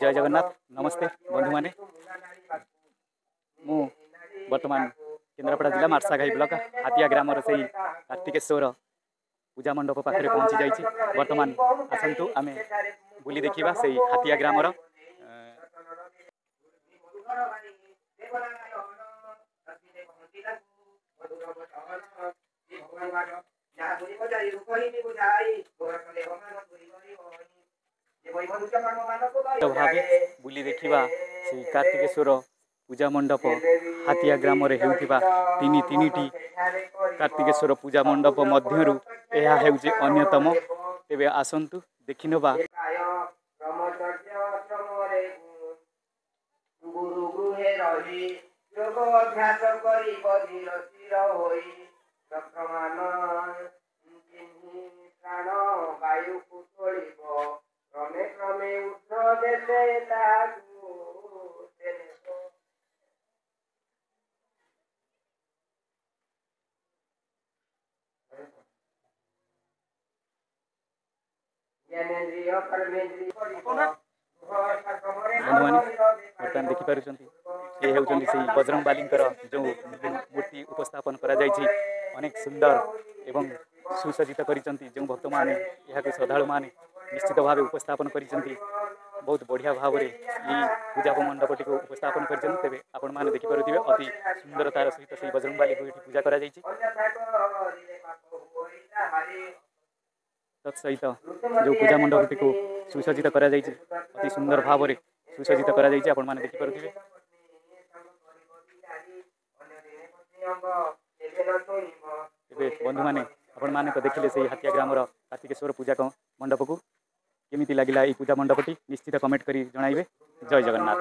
ଜୟ ଜଗନ୍ନାଥ। ନମସ୍ତେ ବନ୍ଧୁମାନେ, ମୁଁ ବର୍ତ୍ତମାନ କେନ୍ଦ୍ରାପଡ଼ା ଜିଲ୍ଲା ମାର୍ଶାଘାଇ ବ୍ଲକ ହାତିଆ ଗ୍ରାମର ସେଇ କାର୍ତ୍ତିକେଶ୍ୱର ପୂଜା ମଣ୍ଡପ ପାଖରେ ପହଞ୍ଚି ଯାଇଛି। ବର୍ତ୍ତମାନ ଆସନ୍ତୁ ଆମେ ବୁଲି ଦେଖିବା ସେଇ ହାତିଆ ଗ୍ରାମର ଭାବେ ବୁଲି ଦେଖିବା ସେଇ କାର୍ତ୍ତିକେଶ୍ୱର ପୂଜା ମଣ୍ଡପ। ହାତିଆ ଗ୍ରାମରେ ହେଉଥିବା ତିନି ତିନିଟି କାର୍ତ୍ତିକେଶ୍ୱର ପୂଜା ମଣ୍ଡପ ମଧ୍ୟରୁ ଏହା ହେଉଛି ଅନ୍ୟତମ। ତେବେ ଆସନ୍ତୁ ଦେଖିନେବା। କ୍ରମେ କ୍ରମେ ଉର୍ଦ୍ଧ୍ୱ ଦେଶେ ତାହାକୁ ସେ ନେବ। ଜ୍ଞାନେନ୍ଦ୍ରିୟ କର୍ମେନ୍ଦ୍ରିୟ ବନ୍ଧୁମାନେ, ବର୍ତ୍ତମାନ ଦେଖିପାରୁଛନ୍ତି, ଏ ହେଉଛନ୍ତି ସେଇ ବଜରଙ୍ଗବାଲିଙ୍କର ଯେଉଁ ମୂର୍ତ୍ତି ଉପସ୍ଥାପନ କରାଯାଇଛି। ଅନେକ ସୁନ୍ଦର ଏବଂ ସୁସଜ୍ଜିତ କରିଛନ୍ତି ଯେଉଁ ଭକ୍ତମାନେ, ଏହାକୁ ଶ୍ରଦ୍ଧାଳୁମାନେ ନିଶ୍ଚିତ ଭାବେ ଉପସ୍ଥାପନ କରିଛନ୍ତି। ବହୁତ ବଢ଼ିଆ ଭାବରେ ଏଇ ପୂଜା ମଣ୍ଡପଟିକୁ ଉପସ୍ଥାପନ କରିଛନ୍ତି। ତେବେ ଆପଣମାନେ ଦେଖିପାରୁଥିବେ, ଅତି ସୁନ୍ଦରତାର ସହିତ ସେଇ ବଜରଙ୍ଗବାଲିକୁ ଏଠି ପୂଜା କରାଯାଇଛି। ତତ୍ସହିତ ଯେଉଁ ପୂଜା ମଣ୍ଡପଟିକୁ ସୁସଜ୍ଜିତ କରାଯାଇଛି, ଅତି ସୁନ୍ଦର ଭାବରେ ସୁସଜ୍ଜିତ କରାଯାଇଛି, ଆପଣମାନେ ଦେଖିପାରୁଥିବେ। ଏବେ ବନ୍ଧୁମାନେ, ଆପଣମାନେ ତ ଦେଖିଲେ ସେଇ ହାତିଆ ଗ୍ରାମର କାର୍ତ୍ତିକେଶ୍ୱର ପୂଜା ମଣ୍ଡପକୁ। କେମିତି ଲାଗିଲା ଏଇ ପୂଜା ମଣ୍ଡପଟି ନିଶ୍ଚିତ କମେଣ୍ଟ କରି ଜଣାଇବେ। ଜୟ ଜଗନ୍ନାଥ।